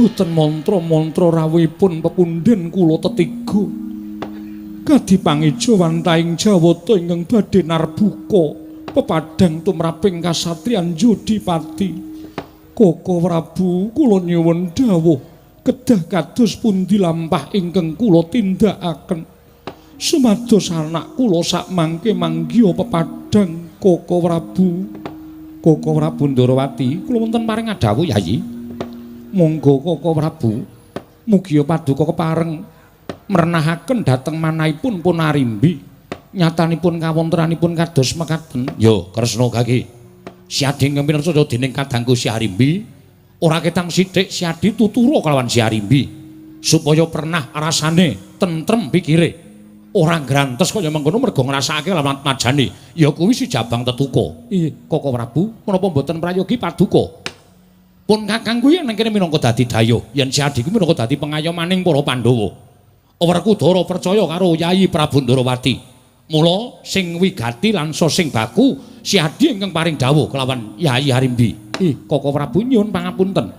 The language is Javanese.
Boten mantra-mantra rawuhipun pepundhen kula tetiga. Kadi pangejawantahing Jawata ingkang badhe narbuka pepadhang tumraping kasatriyan Jodipati. Koko Prabu, kula nyuwun dawuh kedah kados pundi lampah ingkang kula tindakaken sumados anak kula sakmangke manggiha pepadhang Koko Prabu. Koko Prabu Ndarawati, kula wonten paring adhawuh Yayi. Monggo Koko Prabu, mugia paduka kepareng mrenahaken dhateng manahipun Pun Arimbi. Nyatanipun kawontenanipun kados mekaten. Yo Kresna kaki. Siadi ingkang pinarcaya dening kadangku Si Arimbi, ora ketang sithik Siadi tutura kelawan Si Arimbi supaya pernah rasane tentrem pikire. Ora grantes kaya mengkono merga ngrasakake lawan majane. Ya kuwi si Jabang Tetuka. Ih, Koko Prabu, menapa mboten prayogi paduka? Pun kakang kuwi nang kene minangka dadi dayoh, yen Siadi kuwi minangka dadi pengayomaning para Pandhawa. Werkudara percaya karo Yayi Prabu Ndarawati. Mula sing wigati lan sing baku Siadi ingkang paring dawuh kelawan Yayi Arimbi. Ih, Koko Prabu nyuwun pangapunten.